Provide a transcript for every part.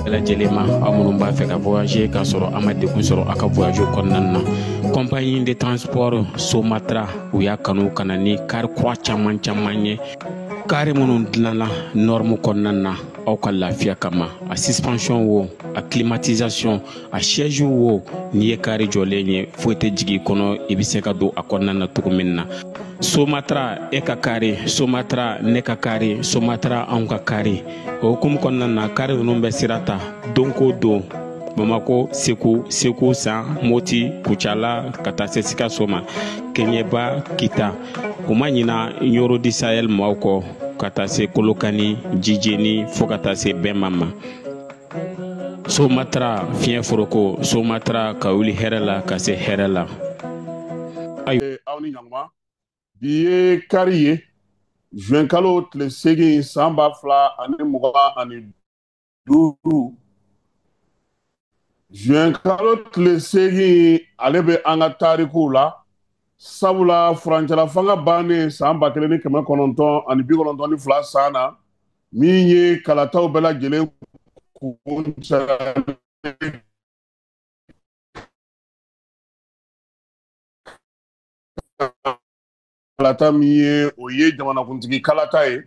Lajɛlen ma, aw minnu b'a fɛ ka voyager k'a sɔrɔ a ma degun sɔrɔ a ka voyage kɔnɔna na, compagnie de transport Somatra, u y'a kanu ka na ni car kura caman caman ye, car minnu dilanna norme kɔnɔna na aw ka lafiya kama. A suspension wo, a climatisation, a siège wo, n'i ye car jɔlen ye, foyi tɛ jigin i kɔnɔ, i bɛ se ka don a kɔnɔna na cogo min na. Somatra, e ka car, Somatra, ne ka car, Somatra, anw ka car. O hukumu kɔnɔna na, car ninnu bɛ sira ta don ko don Bamako, Segu, Segu San, Moti, Kucala, ka taa se Sikaso ma, Keɲeba, Kita. U ma ɲina Ɲoro di Sahel maaw kɔ, ka taa se Kolokani, Jijeni, fo ka taa se Bɛnma ma. Somatra, fiɲɛ foroko, Somatra, ka wuli hɛrɛ la ka se hɛrɛ la. Aw ni ɲankuma. Bi ye kari ye, juin kalo tile 8, san 2025. Juin kalo tile 8, ale bɛ an ka tarikuw la, sabula furancɛla fanga bannen san 1992 san na, min ye kalataw bɛɛ lajɛlen kuncɛ. Kalata min ye, o ye jamanakuntigi kalata ye.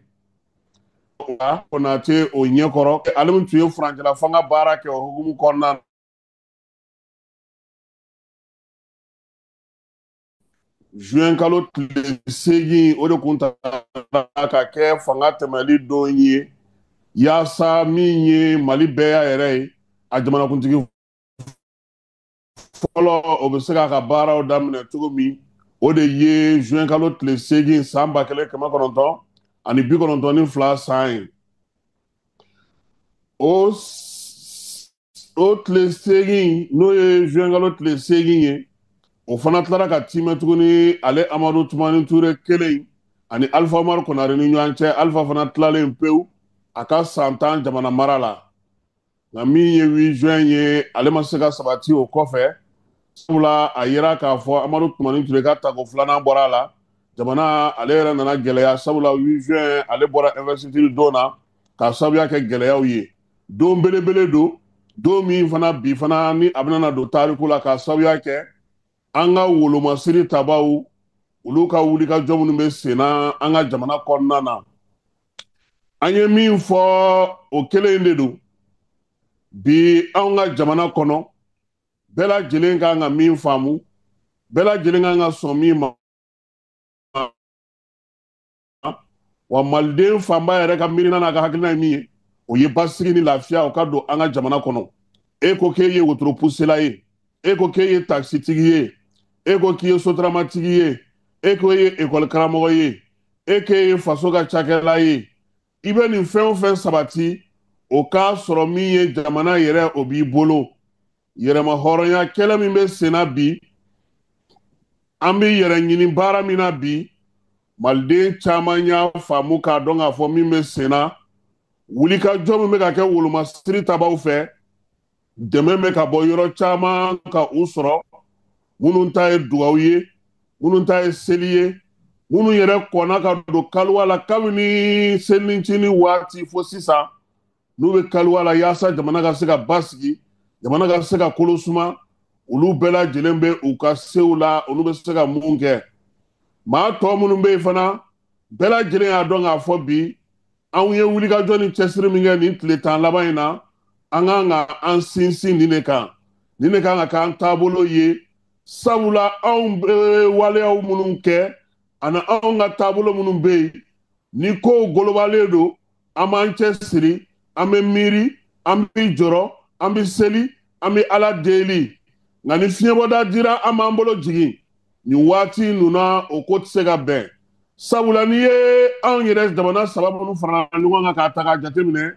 Konate o ɲɛkɔrɔ, ale min tun ye furancɛla fanga baara kɛ, o hukumu kɔnɔna, juin kalo tile 8, o de kun tara ka kɛ fanga tɛmɛli don ye, yaasa min ye Mali bɛɛ y'a yɛrɛ ye, a jamanakuntigi fɔlɔ, o bɛ se k'a ka baaraw daminɛ cogo min. O de ye juin kalo tile 8, san 1992 san ye. O tile 8, n'o ye juin kalo tile 8 ye, o fana tilara ka timɛ tuguni ale Amadu Tumani Ture kelen ani Alifa Umaru Konare ni ɲɔgɔn cɛ. Alifa fana tilalen pewu a ka san 10 jamana mara la. Nka min ye 8 juin ye, ale ma se ka sabati o kɔfɛ, sabula a yira k'a fɔ Amadu Tumani Ture ka tako filanan bɔra a la. Jamana ale yɛrɛ nana gɛlɛya, sabula 8 juin, ale bɔra investiture don na k'a sababuya kɛ gɛlɛyaw ye. Don belebele don, don min fana bi fana ni a bɛna don tariku la, k'a sababuya kɛ an ka wolomasiri tabaw, olu ka wulikajɔ minnu bɛ sen na an ka jamana kɔnɔna na. An ye min fɔ, o kelen de don. Bi anw ka jamana kɔnɔ, bɛɛ lajɛlen kan ka min faamu, bɛɛ lajɛlen kan ka sɔn min ma, wa maliden fanba yɛrɛ ka miirina n'a ka hakilina ye min ye, o ye basigi ni lafiya o ka don an ka jamana kɔnɔ. E ko k'e ye wotoro pusela ye, e ko k'e ye takisitigi ye, e ko k'i ye sotaramatigi ye, e ko e ye ekɔli karamɔgɔ ye, e k'e ye faso ka cakɛla ye, i bɛ nin fɛn o fɛn sabati, o k'a sɔrɔ min ye jamana yɛrɛ, o b'i bolo. Yɛrɛma hɔrɔnya kɛlɛ min bɛ sen na bi, an bɛ yɛrɛ ɲini baara min na bi, maliden caman y'a faamu k'a dɔn k'a fɔ min bɛ sen na, wulikajɔ min bɛ ka kɛ wolomasiri tabaw fɛ, dɛmɛ bɛ ka bɔ yɔrɔ caman ka u sɔrɔ, minnu ta ye dugawu ye, minnu ta ye seli ye, minnu yɛrɛ kɔnna ka don kaliwa la kabini selincinin waati fo sisan, n'u bɛ kaliwa la yaasa jamana ka se ka basigi, jamana ka se ka kolo suma. Olu bɛɛ lajɛlen bɛ u ka sew la, olu bɛ se ka mun kɛ. Maa tɔ minnu bɛ yen fana, bɛɛ lajɛlen y'a dɔn k'a fɔ bi anw ye wulikajɔ ni cɛsiri min kɛ nin tile 10 laban in na, an kan ka an sinsin nin de kan, nin de kan ka k'an taabolo ye, sabula anw bɛ waleyaw minnu kɛ ani anw ka taabolo minnu bɛ yen, ni kow golobalen don, an b'an cɛ siri, an bɛ miiri, an bɛ jɔrɔ, an bɛ seli. An bɛ Ala deli, nka ni fiɲɛbɔda dira an b'an bolo jigin. Nin waati ninnu na, o ko tɛ se ka bɛn. Sabula n'i ye anw yɛrɛ jamana saba minnu farala ɲɔgɔn kan k'a ta k'a jateminɛ,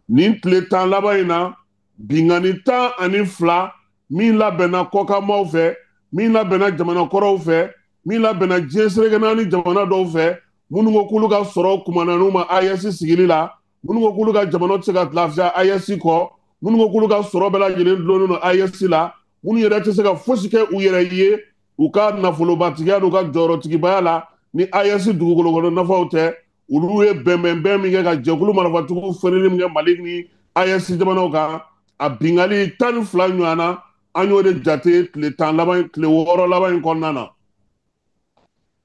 nin tile 10 laban in na, binkanni 12 min labɛnna kɔkanmaw fɛ, min labɛnna jamana kɔrɔw fɛ, min labɛnna diɲɛ seleke naani jamana dɔw fɛ, minnu ko k'olu ka sɔrɔ kumana n'u ma AES sigili la, minnu ko k'olu ka jamana tɛ se ka lafiya AES kɔ, minnu ko k'olu ka sɔrɔ bɛɛ lajɛlen dulonnen don AES la, minnu yɛrɛ tɛ se ka fosi kɛ u yɛrɛ ye u ka nafolobatigiya n'u ka jɔyɔrɔtigibaya la ni AES dugukolo kɔnɔ nafaw tɛ, olu ye bɛnbɛnbɛn min kɛ ka jɛkulu marifatigiw feereli min kɛ Mali ni AES jamanaw kan, a binkanni 12 ɲɔgɔn na, an y'o de jate tile 10 laban, tile 6 laban in kɔnɔna na.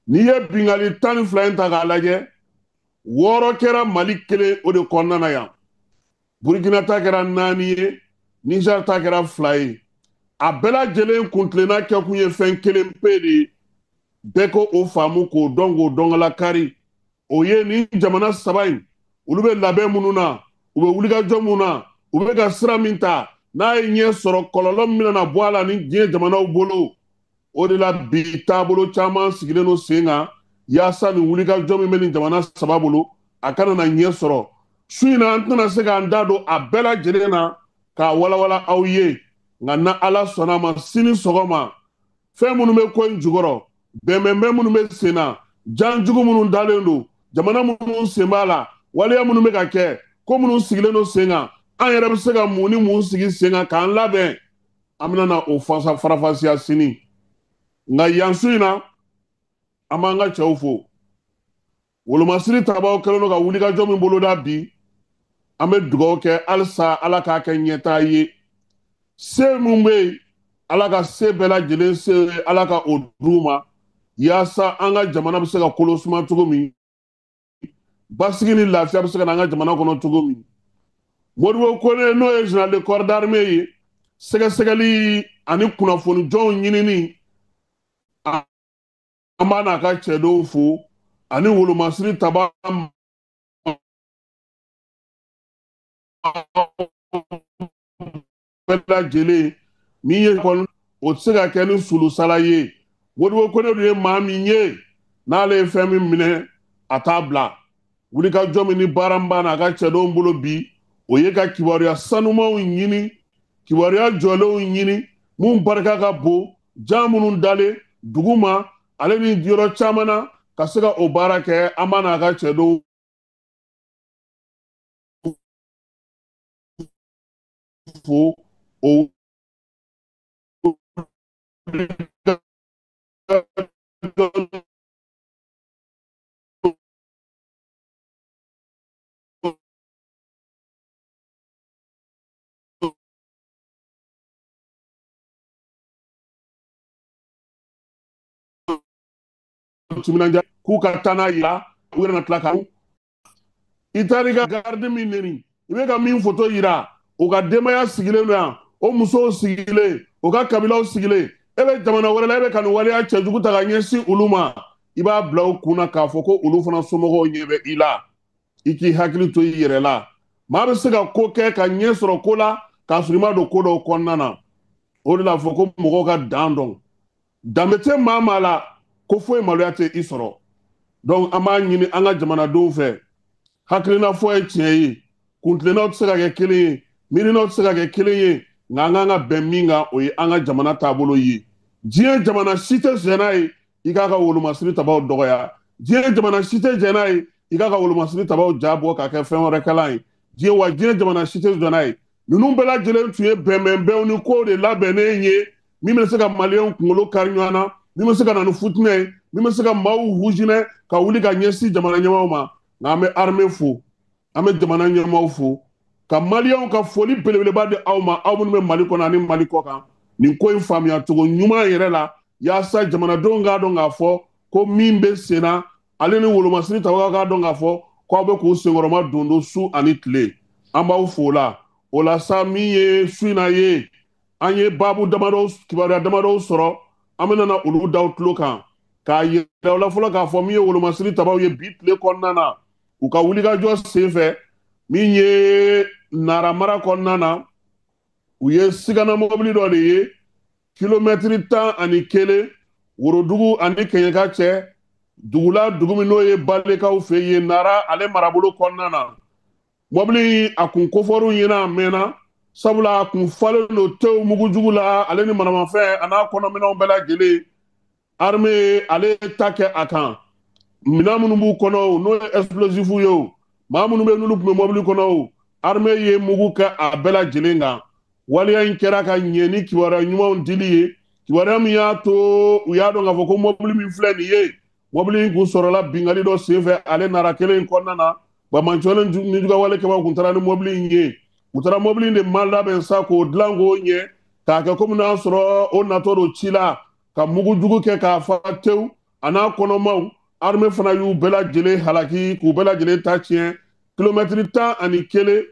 N'i ye binkanni 12 in ta k'a lajɛ, 6 kɛra Mali kelen o de kɔnɔna na yan. Burkina ta kɛra 4 ye, Niger ta kɛra 2 ye. A bɛɛ lajɛlen kuntilenna kɛkun ye fɛn kelen pe de ye. Bɛɛ ko o faamu k'o dɔn k'o dɔnkala kari. O ye nin jamana saba in, olu bɛ labɛn minnu na, u bɛ wulikajɔ minnu na, u bɛ ka sira min ta, n'a ye ɲɛ sɔrɔ kɔlɔlɔ min bɛna bɔ a la ni diɲɛ jamanaw bolo. O de la bi taabolo caman sigilen don sen kan yaasa nin wulikajɔ min bɛ nin jamana saba bolo, a kana na ɲɛ sɔrɔ. Su in na, an tɛna se k'an da don a bɛɛ lajɛlen na k'a walawala aw ye. Nka na Ala sɔnna a ma, sini sɔgɔma, fɛn minnu bɛ ko in jukɔrɔ, bɛnbɛnbɛn minnu bɛ sen na, janjugu minnu dalen don, jamana minnu sen b'a la, waleya minnu bɛ ka kɛ, ko minnu sigilen don sen kan, an yɛrɛ bɛ se ka mun ni mun sigi sen kan k'an labɛn, an bɛna na o fasa farafasiya sini. Nka yan su in na, an b'an ka cɛw fo. Wolomasiri tabaw kɛlen don ka wulikajɔ min boloda bi, an bɛ dugawu kɛ halisa Ala k'a kɛ ɲɛtaa ye. Se min bɛ yen, Ala ka se bɛɛ lajɛlen se, Ala ka o d'u ma, yaasa an ka jamana bɛ se ka kolo suma cogo min, basigi ni lafiya bɛ se ka na an ka jamana kɔnɔ cogo min. Modibo Kone n'o ye général de corps d'armée ye, sɛgɛsɛgɛli ani kunnafoni jɔnw ɲinini, an b'a n'a ka cɛdenw fo, ani wolomasiri taba bɛɛ lajɛlen min ye kɔni, o tɛ se ka kɛ ni sulusala ye. Modibo Kone dun ye maa min ye, n'ale ye fɛn min minɛ, a t'a bila. Wulikajɔ min ni baara min b'a n'a ka cɛdenw bolo bi, o ye ka kibaruya sanumanw ɲini, kibaruya jɔlenw ɲini, mun barika ka bon, jan minnu dalen dugu ma, ale ni yɔrɔ caman na, ka se ka o baara kɛ. An b'a n'a ka cɛdenw fo o timinandiya k'u ka taa n'a yira, u yɛrɛ na tila ka i taar'i ka garde min neni, i bɛ ka min foto yira, o ka denbaya sigilen don yan, o musow sigilen, o ka kabilaw sigilen, e bɛ jamana wɛrɛ la, e bɛ ka nin waleya cɛjugu ta ka ɲɛsin olu ma, i b'a bila u kun na k'a fɔ ko olu fana somɔgɔw ɲɛ bɛ i la. I k'i hakili to i yɛrɛ la. Maa bɛ se ka ko kɛ ka ɲɛ sɔrɔ ko la k'a sɔrɔ i ma don ko dɔw kɔnɔna na. O de la fɔ ko mɔgɔw ka dan dɔn. Danbe tɛ maa maa la ko foyi maloya tɛ i sɔrɔ. Donc an b'a ɲini an ka jamanadenw fɛ, hakilina fɔ ye tiɲɛ ye, kuntilennaw tɛ se ka kɛ kelen ye, miirinaw tɛ se ka kɛ kelen ye, nka an kan ka bɛn min kan, o ye an ka jamana taabolo ye. Diɲɛ jamana si tɛ jɛn n'a ye i k'a ka wolomasiri tabaw dɔgɔya. Diɲɛ jamana si tɛ jɛn n'a ye i k'a ka wolomasiri tabaw ja bɔ k'a kɛ fɛn wɛrɛ kalan ye. Diɲɛ wa diɲɛ jamana si tɛ jɛn n'a ye. Ninnu bɛɛ lajɛlen tun ye bɛnbɛnbɛnw ni kow de labɛnnen ye min bɛ se ka maliyɛnw kunkolo kari ɲɔgɔn na, min bɛ se ka na ni futinɛ ye, min bɛ se ka maaw hujinɛ ka wuli ka ɲɛsin jamana ɲɛmaaw ma. Nka an bɛ armée fo, an bɛ jamana ɲɛmaaw fo, ka maliyɛnw ka foli belebeleba di aw ma, aw minnu bɛ Mali kɔnɔ ani Mali kɔ kan, nin ko in faamuya cogo ɲuman yɛrɛ la, yaasa jamanadenw k'a dɔn k'a fɔ ko min bɛ sen na, ale ni wolomasiri tabaga k'a dɔn k'a fɔ k'aw bɛ k'u senkɔrɔma don don su ani tile. An b'aw fo o la. O la sa, min ye su in na ye, an ye baabu damadɔ, kibaruya damadɔw sɔrɔ, an bɛna na olu da aw tulo kan k'a yira aw la fɔlɔ k'a fɔ min ye wolomasiri tabaw ye bi tile kɔnɔna na, u ka wulikajɔ senfɛ, min ye Nara mara kɔnɔna na, U ye sigana mobili dɔ de ye kilomɛtiri 11 Worodugu ani Kɛɲɛka cɛ, dugula dugu min n'o ye Balekaw fɛ yen, Nara ale marabolo kɔnɔna na. Mobili a kun kofɔr'u ɲɛna a mɛnna, sabula a kun falen don tew mugujugu la, ale ni manamafɛn a n'a kɔnɔminɛnw bɛɛ lajɛlen. Armée ale ta kɛ a kan, minɛn minnu b'u kɔnɔ n'o ye explosif ye o, maa minnu bɛ n'olu tun bɛ mobili kɔnɔ o, armée ye mugu kɛ a bɛɛ lajɛlen kan. Waleya in kɛra ka ɲɛ ni kibaruya ɲumanw dili ye, kibaruya min y'a to u y'a dɔn k'a fɔ ko mobili min filɛ nin ye, mobili in kun sɔrɔla binkanni dɔ senfɛ ale Nara kelen in kɔnɔna na. Banbaanciwale nijuguyawale kɛbaaw kun taara ni mobili in ye, u taara mobili in de ma labɛn sa k'o dilan k'o ɲɛ k'a kɛ komi n'a sɔrɔ o natɔ don ci la, ka mugujugu kɛ k'a fa tewu a n'a kɔnɔmaw. Armée fana y'u bɛɛ lajɛlen halaki k'u bɛɛ lajɛlen ta tiɲɛ kilomɛtiri 11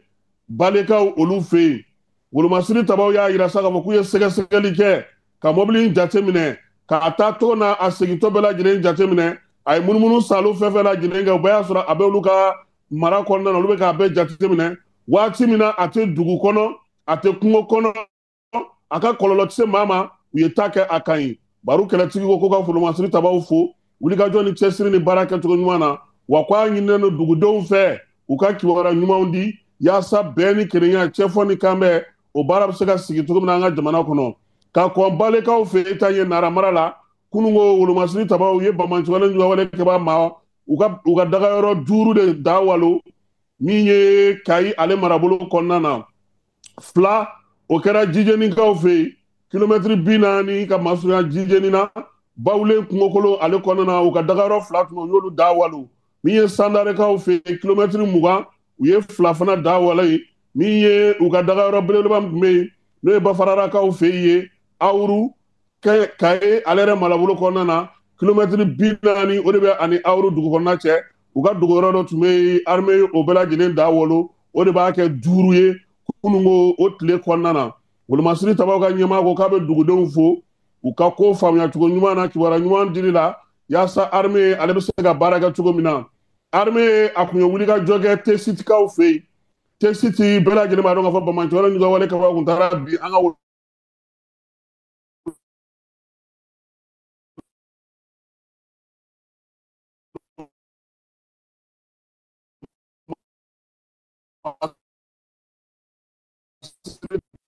Balekaw olu fɛ yen. Wolomasiri tabaw y'a yira sa k'a fɔ k'u ye sɛgɛsɛgɛli kɛ ka mobili in jateminɛ, k'a taa tɔgɔ n'a a segintɔ bɛɛ lajɛlen jateminɛ. A ye munumunu salo fɛn fɛn lajɛlen kɛ, o bɛɛ y'a sɔrɔ a bɛ olu ka mara kɔnɔna na, olu bɛ k'a bɛɛ jateminɛ. Waati min na a tɛ dugu kɔnɔ, a tɛ kungo kɔnɔ, a ka kɔlɔlɔ tɛ se maa ma, u ye ta kɛ a kan ye. Baro kɛlɛtigi ko ko ka wolomasiri tabaw fo wulikajɔ ni cɛsiri ni baara kɛcogo ɲuman na, wa ko a ɲininen don dugudenw fɛ u ka kibaruya ɲumanw di yaasa bɛn ni kelenya, cɛfɔ ni kanbɛn, o baara bɛ se ka sigi cogo min na an ka jamana kɔnɔ. Ka kɔn Balekaw fɛ yen ta ye Nara mara la, kununko wolomasiri tabaw ye banbaanciwale juguyawale kɛbaa ma u ka dagayɔrɔ 5 de da walo min ye Kayi ale marabolo kɔnɔna na. 2 o kɛra Jijenikaw fɛ yen, kilomɛtiri 40 ka masurunya Jijeni na, Bawulen kungokolon ale kɔnɔna na, u ka dagayɔrɔ 2 tun u y'olu da walo. Min ye Sandarekaw fɛ yen, kilomɛtiri 20 u ye 2 fana da walo yen. Min ye u ka dagayɔrɔ belebeleba min tun bɛ yen n'o ye Bafararakaw fɛ yen, Awuru Kaye ale yɛrɛ marabolo kɔnɔna na, kilomɛtiri 40 o de bɛ ani Awuru dugu kɔnɔna cɛ. U ka duguyɔrɔ dɔ tun bɛ yen, armée o bɛɛ lajɛlen da walo, o de b'a kɛ 5 ye kununko o tile kɔnɔna na. Wolomasiri tabaw ka ɲɛmaa ko k'a bɛ dugudenw fo u ka ko faamuya cogo ɲuman na, kibaruya ɲuman dili la yaasa armée ale bɛ se ka baara kɛ cogo min na. Armée a kun ye wulikajɔ kɛ Tesitikaw fɛ yen. Tesiti bɛɛ lajɛlen b'a dɔn k'a fɔ banbaanciwale juguyawale kɛbaaw kun taara bi an ka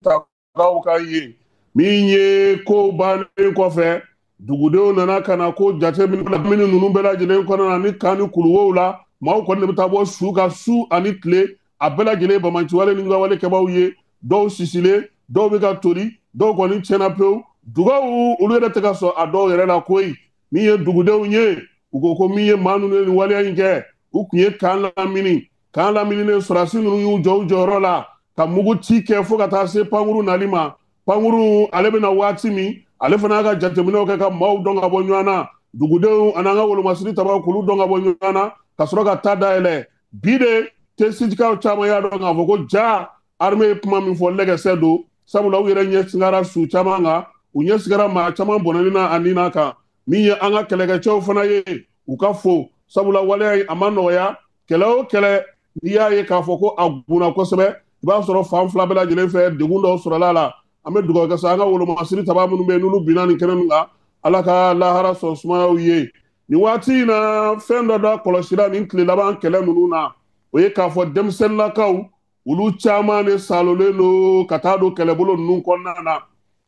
takaw ka yen. Min ye ko bannen kɔfɛ, dugudenw nana ka na ko jateminɛ minnu ninnu bɛɛ lajɛlen kɔnɔna na ni kan ni kuluwow la, maaw kɔni de bɛ taa bɔ su ka su ani tile, a bɛɛ lajɛlen banbaanciwale ni juguyawale kɛbaaw ye. Dɔw sisilen, dɔw bɛ ka tori, dɔw kɔni tiɲɛna pewu. Dugaw olu yɛrɛ tɛ ka sɔn a dɔw yɛrɛ la koyi. Min ye dugudenw ye, u ko ko min ye maa ninnu ye nin waleya in kɛ, u kun ye kan lamini. Kan lamininen, sɔrɔdasi ninnu y'u jɔ u jɔyɔrɔ la ka mugu ci kɛ fo ka taa se pankuru nali ma. Pankuru ale bɛna waati min, ale fana y'a ka jateminɛw kɛ ka maaw dɔn ka bɔ ɲɔgɔn na, dugudenw ani an ka wolomasiri tabaw k'olu dɔn ka bɔ ɲɔgɔn na ka sɔrɔ ka ta dayɛlɛ. Bi de Tesitikaw caman y'a dɔn k'a fɔ ko ja armée ye kuma min fɔ lɛgɛsɛ don, sabula u yɛrɛ ɲɛ sigara su caman kan, u ɲɛ sigara maa caman bɔnɛni na a ni n'a kan. Min ye an ka kɛlɛkɛcɛw fana ye, u ka fo, sabula waleya in a ma nɔgɔya. Kɛlɛ o kɛlɛ n'i y'a ye k'a fɔ ko a gunna kosɛbɛ, i b'a sɔrɔ fan 2 bɛɛ lajɛlen fɛ degun dɔw sɔrɔla a la. An bɛ dugawu kɛ sa an ka wolomasiri taba minnu bɛ yen n'olu binna nin kɛnɛ ninnu kan, Ala ka lahara sɔn sumayaw ye. Nin waati in na, fɛn dɔ da kɔlɔsila nin tile laban kɛlɛ ninnu na, o ye k'a fɔ denmisɛnninnakaw olu caman de salolen don ka taa don kɛlɛbolo ninnu kɔnɔna na.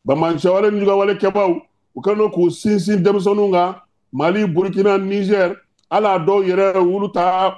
Banbaanciwale ni juguyawale kɛbaaw u kɛlen don k'u sinsin denmisɛnninw kan, Mali, Burkina, Niger, hali a dɔw yɛrɛ olu ta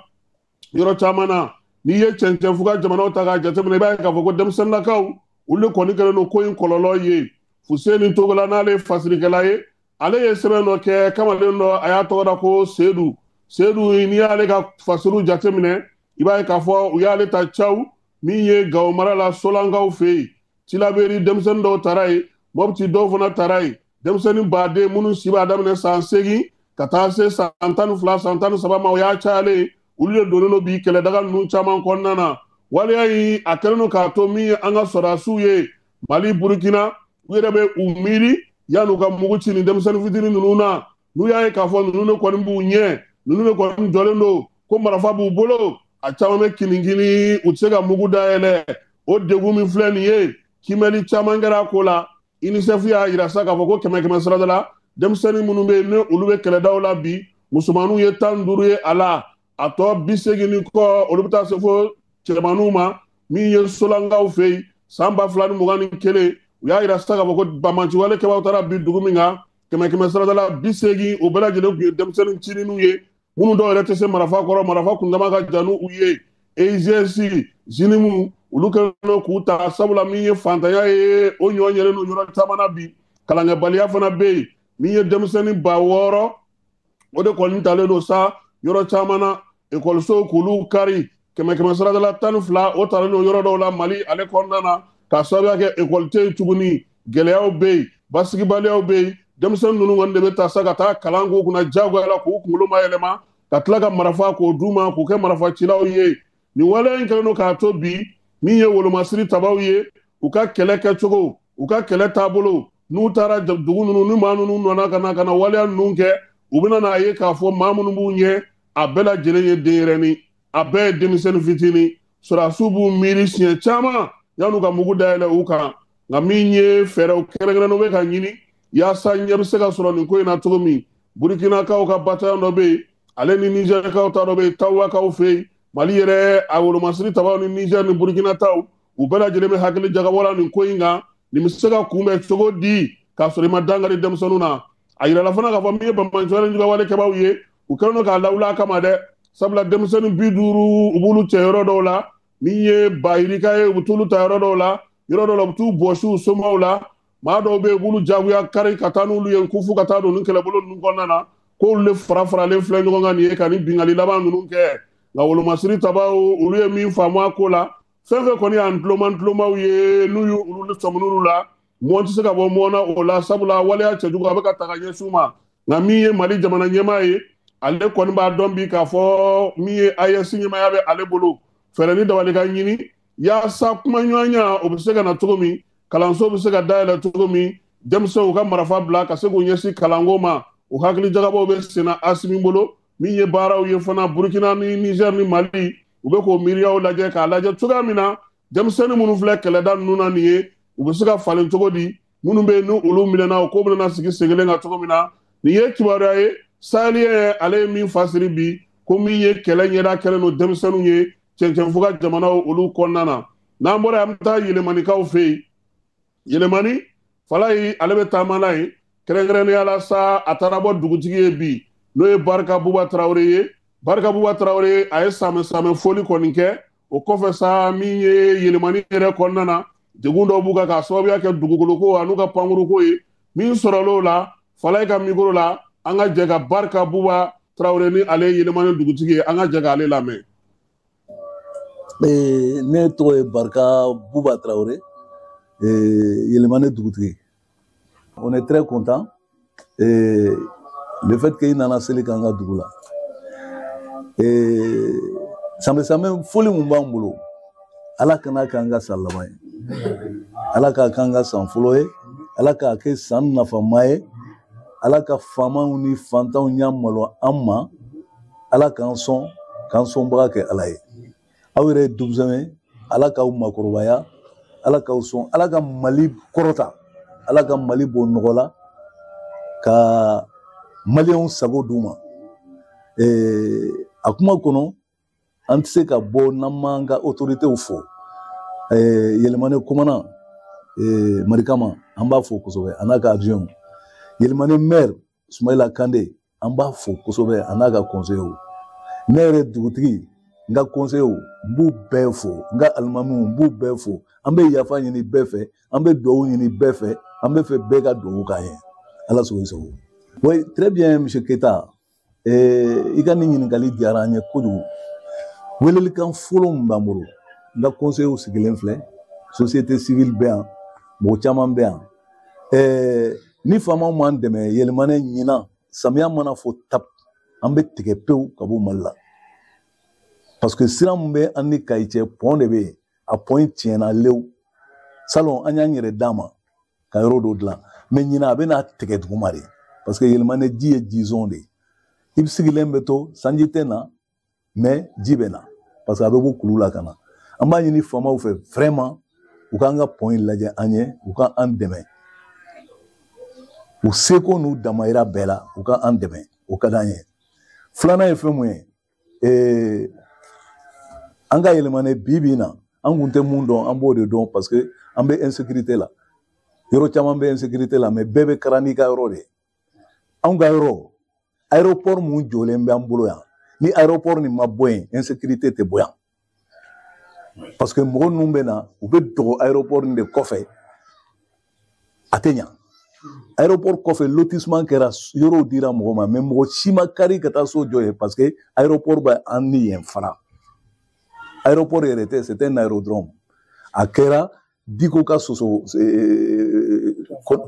yɔrɔ caman na. N'i ye cɛncɛnfuga jamanaw ta k'a jateminɛ, i b'a ye k'a fɔ ko denmisɛnninnakaw olu de kɔni kɛlen don ko in kɔlɔlɔ ye. Fuseni Togola n'ale ye fasirikɛla ye, ale ye sɛbɛn dɔ kɛ kamalen dɔ, a y'a tɔgɔ da ko Sedu. Sedu n'i y'ale ka fasiriw jateminɛ, i b'a ye k'a fɔ u y'ale ta Caw min ye Gawo mara la Solankaw fɛ yen. Tilaberi denmisɛnnin dɔw taara yen, Mɔpti dɔw fana taara yen. Denmisɛnnin baden minnu si b'a daminɛ san 8 ka taa se san 12, san 13 ma, o y'a cayalen ye. Olu de donnen don bi kɛlɛdaga ninnu caman kɔnɔna na. Waleya in a kɛlen don k'a to min ye an ka sɔrɔdasiw ye Mali, Burukina, u yɛrɛ bɛ u miiri yan'u ka mugu ci nin denmisɛnnin fitinin ninnu na. N'u y'a ye k'a fɔ ninnu de kɔni b'u ɲɛ, ninnu de kɔni jɔlen don ko marifa b'u bolo, a caman bɛ kinikini, u tɛ se ka mugu dayɛlɛ. O degun min filɛ nin ye, Kimɛli caman kɛra a ko la. UNICEF y'a yira sa k'a fɔ ko kɛmɛ kɛmɛ sarada la, denmisɛnnin minnu bɛ yen ni olu bɛ kɛlɛdaw la bi, musomaninw ye 15 ye a la, a tɔ 80 ni kɔ olu bɛ taa se fo cɛmaninw ma. Min ye Solankaw fɛ yen san 2021, u y'a yira sisan k'a fɔ ko banbaanciwale kɛbaaw taara bi dugu min kan, kɛmɛ kɛmɛ sarada la 80, o bɛɛ lajɛlen tun ye denmisɛnnin cininw ye, minnu dɔw yɛrɛ tɛ se marafa kɔrɔ, marafa kundama ka jan n'u ye. EIGS JNIM olu kɛlen don k'u ta, sabula min ye fantanya ye o ɲɔ ɲɛlen don yɔrɔ caman na bi, kalankɛbaliya fana bɛ yen. Min ye denmisɛnnin 6000, o de kɔni talen don sa yɔrɔ caman na, ekɔlisow k'olu kari. Kɛmɛ kɛmɛ sarada la 12, o talen don yɔrɔ dɔw la Mali ale kɔnɔna na, k'a sababuya kɛ ekɔli tɛ yen tuguni, gɛlɛyaw bɛ yen, basigibaliyaw bɛ yen. Denmisɛnnin ninnu kɔni de bɛ ta sa ka taa kalan k'u kunna diyagoya la, k'u kunkolo mayɛlɛma, ka tila ka marafa k'o d'u ma, k'u kɛ marafacilaw ye. Nin waleya in kɛlen don k'a to bi, min ye wolomasiri tabaw ye, u ka kɛlɛ kɛcogo, u ka kɛlɛ taabolo, n'u taara dugu ninnu ni maa ninnu nana ka na waleya ninnu kɛ, u bɛna n'a ye k'a fɔ maa minnu b'u ɲɛ, a bɛɛ lajɛlen ye denyɛrɛnin, a bɛɛ ye denmisɛnnin fitinin. Sɔrɔdasiw b'u miiri siɲɛ caman yan'u ka mugu dayɛlɛ u kan. Nka min ye fɛɛrɛw kɛrɛnkɛrɛnnenw bɛ ka ɲini yaasa ɲɛ bɛ se ka sɔrɔ nin ko in na cogo min. Burukinakaw ka bataillon dɔ bɛ yen, ale ni Nizɛrikaw ta dɔ bɛ yen, Tawakaw fɛ yen. Mali yɛrɛ a wolomasiri tabaw ni Nizɛri ni Burukina taw, u bɛɛ lajɛlen bɛ hakili jagabɔ la nin ko in kan. Nin bɛ se ka kunbɛn cogo di k'a sɔrɔ i ma dankari denmisɛnninw na? A yirala fana k'a fɔ min ye banbaanciwale juguwale kɛbaaw ye, u kɛlen don k'a lawuli a kama dɛ, sabula denmisɛnnin 50 u b'olu cɛ yɔrɔ dɔw la, min ye bayirika ye u bɛ t'olu ta yɔrɔ dɔw la, yɔrɔ dɔw la u bɛ t'u bɔsi u somaw la, maa dɔw bɛ yen u b'olu jagoya kari ka taa n'olu ye ko f'u ka taa don nin kɛlɛbolo ninnu kɔnɔna na, k'olu de fara faralen filɛ ɲɔgɔn kan nin ye ka nin binkanni laban ninnu kɛ. Nka wolomasiri tabaw olu ye min faamu a ko la, fɛn fɛn kɔni y'an tulomaw ye n'u y'u olu sɔmin'olu la, mɔn tɛ se ka bɔ mɔn na o la, sabula waleya cɛjugu a bɛ ka ta ka ɲɛsin u ma. Nka min ye Mali jamana ɲɛmaa ye, ale kɔni b'a dɔn bi k'a fɔ min ye AES ɲɛmaaya bɛ ale bolo, fɛɛrɛ ni dabali ka ɲini yaasa kumaɲɔgɔnya o bɛ se ka na cogo min, kalanso bɛ se ka dayɛlɛ cogo min, denmisɛnw ka marafa bila ka se k'u ɲɛsin kalanko ma. O hakili jagabɔw bɛ senna Asimi bolo. Min ye baaraw ye fana, Burukina ni Nizɛri ni Mali, u bɛ k'o miiriyaw lajɛ k'a lajɛ cogoya min na denmisɛnnin minnu filɛ kɛlɛda ninnu na nin ye, u bɛ se ka falen cogo di, minnu bɛ yen ni olu minɛna o ko bɛna sigi sen kelen kan cogo min na. Nin ye kibaruya ye Sahel ale ye min fasiri bi, ko min ye kɛlɛ ɲɛda kɛlen don denmisɛnninw ye cɛncɛnfuga jamanaw olu kɔnɔna na. N'an bɔra yen, an bɛ taa Yɛlɛmanikaw fɛ yen. Yɛlɛmani Falayi ale bɛ taama n'a ye, kɛrɛnkɛrɛnnenya la sa a taara bɔ dugutigi ye bi, n'o ye Barika Buba Tarawele ye. Barika Buba Tarawele a ye samɛ samɛ foli kɔni kɛ. O kɔfɛ sa, min ye Yɛlɛmani yɛrɛ kɔnɔna na, degun dɔw b'u kan k'a sababuya kɛ dugukoloko an'u ka pankuruko ye. Min sɔrɔla o la, Falayi ka mikoro la, an ka jɛ ka Barika Buba Tarawele ni ale ye Yɛlɛmani dugutigi ye, an ka jɛ k'ale lamɛn. Ne tɔgɔ ye Barika Buba Tarawele, Yɛlɛmani dugutigi. On est très content. Le fait qu'il nana seli k'an ka dugu la, samɛ samɛ foli mun b'an bolo, Ala kana k'an ka san laban ye, Ala k'a k'an ka san fɔlɔ ye, Ala k'a kɛ san nafama ye, Ala ka faamaw ni fantanw ɲɛ malo an ma, Ala k'an sɔn, k'an sɔnbaga kɛ Ala ye. Aw yɛrɛ ye denmisɛnw ye, Ala k'aw makɔrɔbaya, Ala k'aw sɔn, Ala ka Mali kɔrɔta, Ala ka Mali bɔ nɔgɔ la, ka maliyɛnw sago d'u ma. A kuma kɔnɔ, an tɛ se ka bɔ n'an m'an ka autoritéw fo. Yɛlɛmani commandant Marikama, an b'a fo kosɛbɛ, a n'a ka adjoint. Yɛlɛmani maire Sumayila Kande, an b'a fo kosɛbɛ, a n'a ka conseillers. Ne yɛrɛ dugutigi, n ka conseillers, n b'u bɛɛ fo, n ka alimamiw, n b'u bɛɛ fo. An bɛ yafa ɲini bɛɛ fɛ, an bɛ dugawu ɲini bɛɛ fɛ, an bɛ fɛ bɛɛ ka dugawu k'an ye. Ala sago i sago. Oui, très bien, monsieur Keita. I ka nin ɲininkali diyara an ye kojugu. Welelikan fɔlɔ min b'an bolo, n ka conseillers sigilen filɛ, société civile bɛ yan, mɔgɔ caman bɛ yan. Ni faamaw m'an dɛmɛ, Yɛlɛmani ɲinan, samiya mana fɔ tap, an bɛ tigɛ pewu ka bɔ Mali la. Parce que sira min bɛ an ni Kayi cɛ, pont de bɛ yen, a pont in tiɲɛna lewu. Salon an y'an yɛrɛ d'a ma ka yɔrɔ dɔ dilan, mais ɲinan a bɛna tigɛ duguma de, parce que Yɛlɛmani ji ye jizon de ye. I bɛ sigilen bɛ to, sanji tɛ na, mais ji bɛ na, parce que a bɛ bɔ kulu la ka na. An b'a ɲini faamaw fɛ vraiment, U k'an ka pont in lajɛ an ye, u ka an dɛmɛ. U seko n'u damayira bɛɛ la, u ka an dɛmɛ, o ka d'an ye. Filanan ye fɛn mun ye, an ka Yɛlɛmane bi bi in na, an kun tɛ mun dɔn, an b'o de dɔn parce que an bɛ insécurité la. Yɔrɔ caman bɛ insécurité la, mais bɛɛ bɛ karan n'i ka yɔrɔ de ye. Anw ka yɔrɔ, aéroport mun jɔlen bɛ an bolo yan, ni aéroport nin ma bɔ yen, insécurité tɛ bɔ yan. Parce que mɔgɔ ninnu bɛ na, u bɛ dogo aéroport nin de kɔfɛ, a tɛ ɲa. Aéroport kɔfɛ, lotissement kɛra, yɔrɔw dira mɔgɔ ma, mais mɔgɔ si ma kari ka taa so jɔ yen parce que aéroport bɛ an ni yen fara. Aéroport yɛrɛ tɛ, c'est un aérodrome. A kɛra Diko ka soso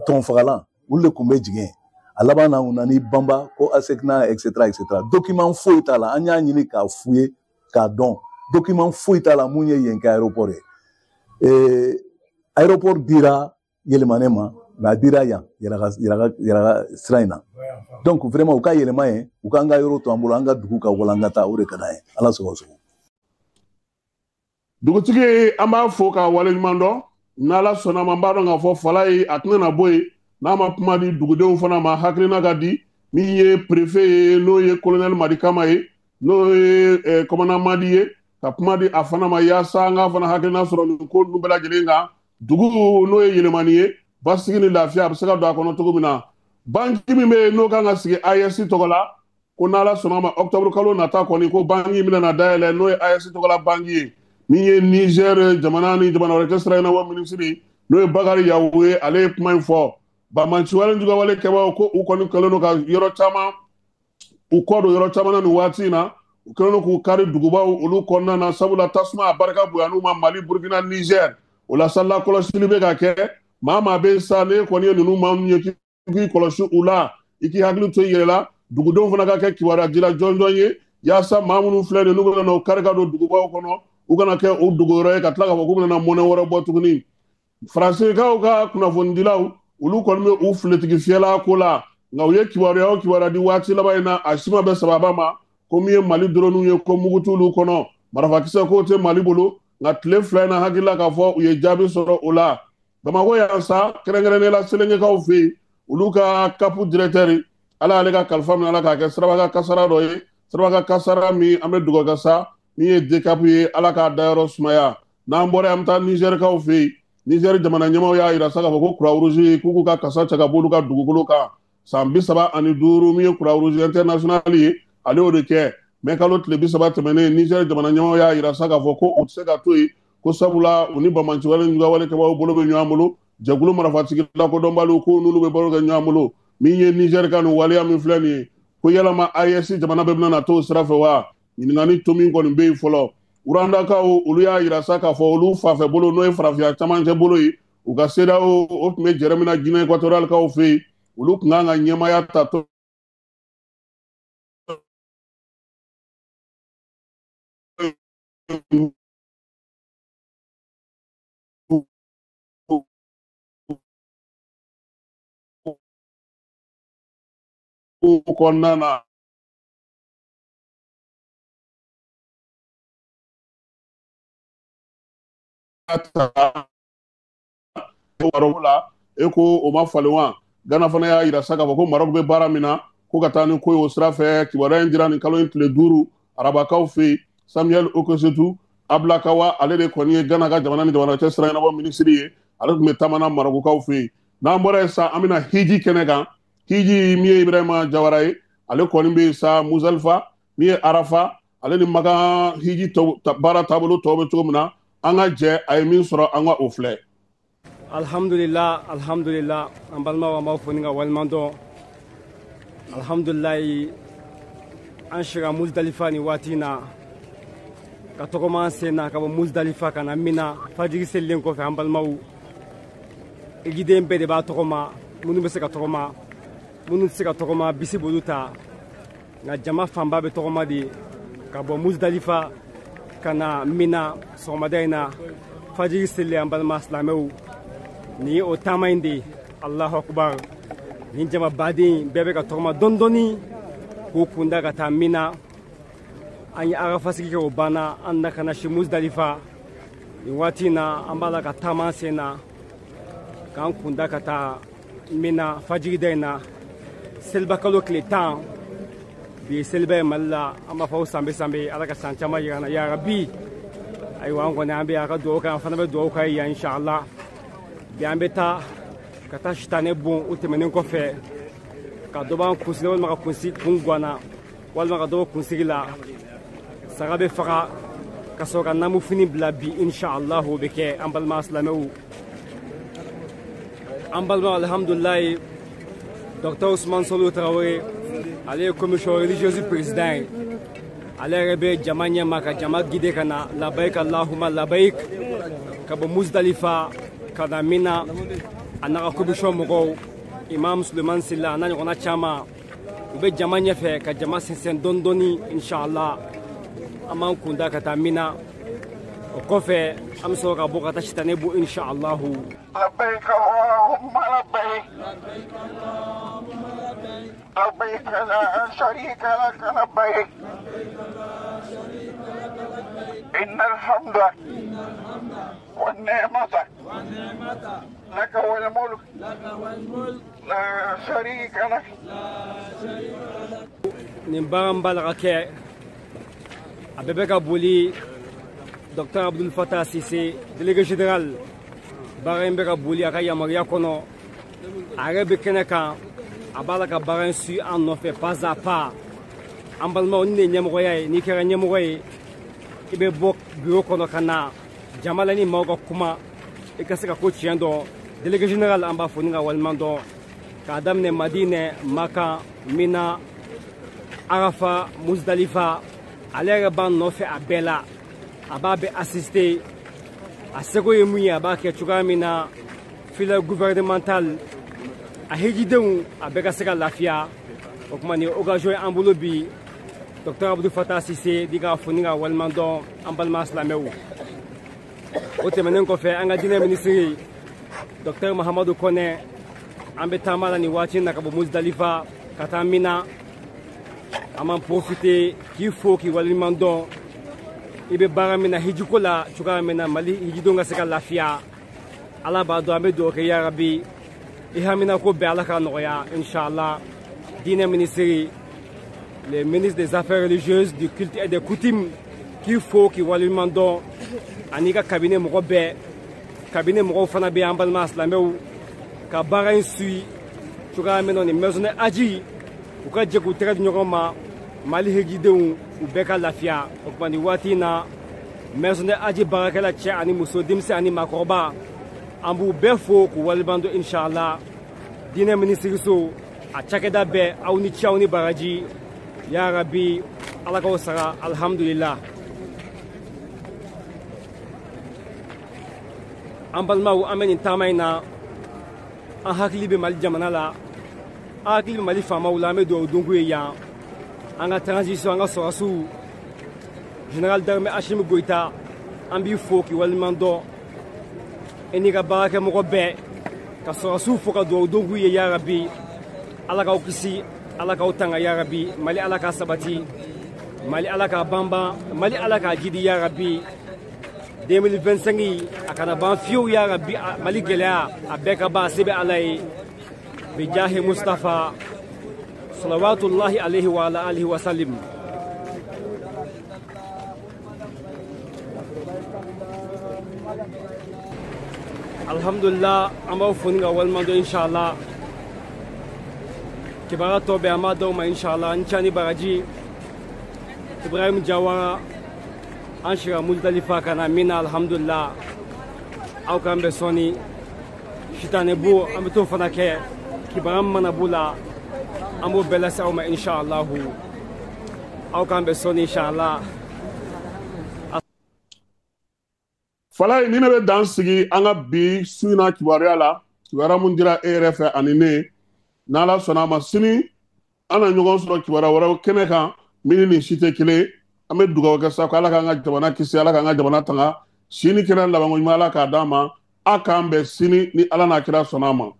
tɔnfagalan, olu de tun bɛ jigin yen. A laban na, u nana banba ko ASECNA, et cetera, et cetera. Document foyi t'a la, an y'a ɲini k'a f'u ye k'a dɔn. Document foyi t'a la mun ye yen kɛ aéroport ye. Aéroport dira Yɛlɛmane ma, mais a dira yan Yɛrɛga sira in na. Donc vraiment, u ka yɛlɛma yen, u k'an ka yɔrɔ to an bolo, an ka dugu ka walankata, o de ka d'an ye. Ala sago sago. Dugutigi, an b'a fo k'a waleɲuman dɔn. N'Ala sɔnna ma, an b'a dɔn k'a fɔ fala ye, a tɛna na bɔ yen n'a ma kuma di dugudenw fana ma. Hakilina ka di min ye préfet ye, n'o ye colonel Marikama ye, n'o ye commandant Madi ye, ka kuma di a fana ma yaasa an k'a fana hakilina sɔrɔ nin ko ninnu bɛɛ lajɛlen kan. Dugu n'o ye Yɛlɛmani ye, basigi ni lafiya a bɛ se ka don a kɔnɔ cogo min na. Banki min bɛ yen n'o kan ka sigi AES tɔgɔ la, ko n'Ala sɔnna ma, octobre kalo nata kɔni, ko banki bɛna na dayɛlɛ, n'o ye AES tɔgɔ la banki ye. Min ye Niger jamana ni jamana wɛrɛ cɛ sira ɲɛnabɔ minisiri, n'o ye Bakari Yawu ye, ale ye kuma in fɔ. Banbaanciwale jugawale kɛbagaw ko u kɔni kɛlen don ka yɔrɔ caman u kɔ don yɔrɔ caman na nin waati in na. U kɛlen don k'u kari dugubaw olu kɔnɔna na, sabula tasuma a barika bonyana ma Mali, Burukina, Niger. O la sa, lakɔlɔsili bɛ ka kɛ. Maa maa bɛ sa, n'e kɔni ye ninnu maa minnu ye k'i kɔlɔsi u la, i k'i hakili to i yɛrɛ la. Dugudenw fana ka kɛ kibaruya dila jɔnjɔn ye, yaasa maa minnu filɛ nin ye, n'u bɛna na u kari ka don dugubaw kɔnɔ, u kana kɛ o dogoyɔrɔ ye ka tila k'a fɔ k'u bɛna na mɔnɛ wɛrɛ bɔ tuguni. Faransikaw ka kunnafonidilaw, olu kɔni bɛ u filetigi fiyɛla ko la, nka u ye kibaruya o kibaruya di waati laban in na, a si ma bɛn sababa ma. Ko min ye Mali drone ye, ko mugu t'olu kɔnɔ, marifakisɛ k'o tɛ Mali bolo. Nka tile 2 in na, hakili la k'a fɔ u ye jaabi sɔrɔ o la. Bamakɔ yan sa, kɛrɛnkɛrɛnnenya la Selengekaw fɛ yen, olu ka CAP directeur, Ala y'ale ka kalifa minɛ, Ala k'a kɛ siraba ka kasara dɔ ye, siraba ka kasara min an bɛ dugawu kɛ sa, min ye DCAP ye, Ala k'a dayɔrɔ sumaya. N'an bɔra yen, an bɛ taa Nizɛrikaw fɛ yen. Nizɛri jamana ɲɛmaaw y'a jira sa k'a fɔ ko Croix-Rouge k'u k'u ka kasa cɛ ka bɔ olu ka dugukolo kan. San 35, min ye Croix-Rouge international ye, ale y'o de kɛ. Mɛ kalo tile 30 tɛmɛnen, Nizɛri jamana ɲɛmaaw y'a jira sa k'a fɔ ko u tɛ se ka to yen, ko sabula u ni banbaanciwale jugawale kɛbagaw bolo bɛ ɲɔgɔn bolo. Jɛkulu marifatigi lakodɔnbaliw ko n'olu bɛ baro kɛ ɲɔgɔn bolo. Min ye Nizɛri ka nin waleya min filɛ nin ye, ko yalama AES jamana bɛɛ bɛna na t'o sira fɛ wa? Ɲininkali to min kɔni bɛ yen fɔlɔ. Rwandakaw, olu y'a jira sa k'a fɔ olu fanfɛ bolo, n'o ye farafinya camancɛ bolo ye, u ka CEDEAO o tun bɛ jɛrɛ min na Guinée équatoriale kaw fɛ yen, olu tun kan ka ɲɛmaaya ta to kɔnɔna na. Ta la e ko o ma falen wa? Gana fana y'a jira sa k'a fɔ ko Maroc bɛ baara min na, ko ka taa ni ko ye o sira fɛ. Kibaruya in dira nin kalo in tile 5 arabakaw fɛ yen. Samuel Okosetu Ablakawa, ale de kɔni ye Gana ka jamana ni jamana cɛ sira ɲɛnabɔ minisiri ye, ale tun bɛ taama na Marokukaw fɛ yen. N'an bɔra yen sa, an bɛna hiji kɛnɛ kan. Hiji min ye Ibrahima Jawara ye, ale kɔni bɛ yen sa Muzalifa, min ye Arafa, ale ni Makan hiji baara taabolo tɔw bɛ cogo min na, an ka jɛ a ye min sɔrɔ, an ka o filɛ. Alhamdulillah, alhamdulillah, an balimaw, an b'aw fo ni ka waleɲuman dɔn. Alhamdulilayi, an sira Muzdalifa nin waati in na, ka tɔgɔma an sen na ka bɔ Muzdalifa ka na Mina. Fajiri selilen kɔfɛ, an balimaw, egiden bɛɛ de b'a tɔgɔma, minnu bɛ se ka tɔgɔma, minnu tɛ se ka tɔgɔma, bisi b'olu ta. Nka jama fanba bɛ tɔgɔma de ka bɔ Muzdalifa ka na Mina sɔgɔmada in na. Fajiri selilen, an balima silamɛw, nin ye o taama in de ye. Alahu akubar, nin jama baden bɛɛ bɛ ka tɔgɔma dɔɔni dɔɔni k'u kunda ka taa Mina. An ye arafasigi kɛ, o banna, an na ka na si Muzdalifa. Nin waati in na an b'a la ka taama sen na k'an kunda ka taa Mina fajigida in na selibakalo tile 10 bi ye seliba ye Mali la. An b'a fɔ sanbe sanbe, Ala ka san caman yira an na ya Rabi. Ayiwa, an kɔni an bɛ a ka dugawu kɛ, an fana bɛ dugawu kɛ yan inshallah. Bi an bɛ taa ka taa sitanɛ bon. O tɛmɛnen kɔfɛ, ka dɔ b'an kunsigi walima ka kunsigi kun guwanna walima ka dɔ bɔ kunsigi la, saga bɛ faga ka sɔrɔ ka namufini bila bi inshallah. O bɛ kɛ an balima silamɛw, an balima. Alhamdulilayi, Docteur Ousmane Solo Traoré, ale ye commission religieuse président ye. Ale yɛrɛ bɛ jama ɲɛma ka jama guider ka na labayik allahuma labayik, ka bɔ Muzdalifa ka na Mina. A n'a ka commission mɔgɔw, Imam Suleiman Silla a n'a ɲɔgɔnna caman, u bɛ jama ɲɛfɛ ka jama sɛnsɛn dɔɔni dɔɔni inshallah. An b'an kunda ka taa Mina. O kɔfɛ, an bɛ sɔrɔ ka bɔ ka taa sitanɛ bon inshallah. لبيك اللهم لبيك، لبيك لا شريك لك لبيك، إن الحمد والنعمة لك والملك لا شريك لك. Nin baara min b'a la ka kɛ, a bɛɛ bɛ ka boli Docteur Abdoul Fattah Sise, délégué général. Baara in bɛ ka boli a ka yamaruya kɔnɔ. A yɛrɛ bɛ kɛnɛ kan, a b'a la ka baara in su an nɔfɛ pas à pas. An balimaw, ni de ye ɲɛmɔgɔya ye. N'i kɛra ɲɛmɔgɔ ye, i bɛ bɔ bureau kɔnɔ ka na jama la ni maaw ka kuma, i ka se ka ko tiɲɛ dɔn. Délégué général, an b'a fo ni ka waleɲuman dɔn. K'a daminɛ Madinɛ, Makan, Mina, Arafa, Muzdalifa, ale yɛrɛ b'an nɔfɛ a bɛɛ la, a b'a bɛɛ assister. A seko ye mun ye, a b'a kɛ cogoya min na filaire gouvernemental a hijidenw a bɛɛ ka se ka lafiya. O tuma nin ye occasion ye an bolo bi. Docteur Abdou Fattah Sise di k'a fo ni ka waleɲuman dɔn, an balima silamɛw. O tɛmɛnen kɔfɛ, an ka diinɛ minisiri Docteur Mahamadu Kɔnɛ, an bɛ taama la nin waati in na ka bɔ Muzdalifa ka taa Mina. An b'an profiter k'i fo k'i waleɲuman dɔn. I bɛ baara min na hijiko la, cogoya min na Mali hijidenw ka se ka lafiya, Ala b'a dɔn. An bɛ dugawu kɛ yarabi, i hamina ko bɛɛ Ala k'a nɔgɔya inshallah. Diinɛ minisiri, le ministre des Affaires religieuses, du culte et des coutumes, k'i fo k'i waleɲuman dɔn ani ka cabinet mɔgɔ bɛɛ. Cabinet mɔgɔw fana bɛ an balima silamɛw ka baara in suit cogoya min na nin maison aji u ka jɛ k'u tɛgɛ di ɲɔgɔn ma, Mali hijidenw u bɛɛ ka lafiya. O tuma nin waati in na, maison aji baarakɛla cɛ ani muso, denmisɛn ani maakɔrɔba, an b'u bɛɛ fo k'u waleɲuman dɔn inshallah. Diinɛ minisiriso a cakɛda bɛɛ, aw ni ce, aw ni baraji ya Rabi, Ala k'aw sara. Alhamdulillah, an balimaw, an bɛ nin taama in na, an hakili bɛ Mali jamana la, an hakili bɛ Mali faamaw la. An bɛ dugawu don k'u ye yan, an ka transition, an ka sɔrɔsiw, général d'armée Assimi Goïta, an b'i fo k'i waleɲuman dɔn, i n'i ka baarakɛmɔgɔ bɛɛ. Ka sɔrɔsiw fo ka dugawu don k'u ye ya Rabi, Ala k'aw kisi, Ala k'aw tanga ya Rabi. Mali, Ala k'a sabati. Mali, Ala k'a banban. Mali, Ala k'a jidi ya Rabi. 2025 a kana ban fiyewu ya Rabi. Mali gɛlɛya a bɛɛ ka ban, a se bɛ Ala ye. Bijahi Mustafa salawatullahi alaihi wa ala alihi wa sallim. Alhamdulillah, an b'aw fo ni ka waleɲuman dɔn inshallah. Kibaruya tɔ bɛɛ, an b'a d'aw ma inshallah. N ca ni baraji. Ibrahim Jawara, an sira Muzdalifa ka na Mina. Alhamdulillah, aw k'an bɛ sɔnni sitanɛ bo, an bɛ t'o fana kɛ. Kibaruya min mana b'o la, an b'o bɛɛ lase aw ma inshallah. Aw k'an bɛ sɔnni inshallah. Falaye, ni ne bɛ dan sigi an ka bi su in na kibaruya la, kibaruya mun dira e yɛrɛ fɛ ani ne. N'Ala sɔnna a ma, sini an na ɲɔgɔn sɔrɔ kibaruya wɛrɛw kɛnɛ kan min ni nin si tɛ kelen. An bɛ dugawu kɛ sa ko Ala k'an ka jamana kisi, Ala k'an ka jamana tanga. Sini kɛnɛ labanko ɲuman, Ala k'a d'an ma. A k'an bɛn sini ni Ala n'a kira sɔnna a ma.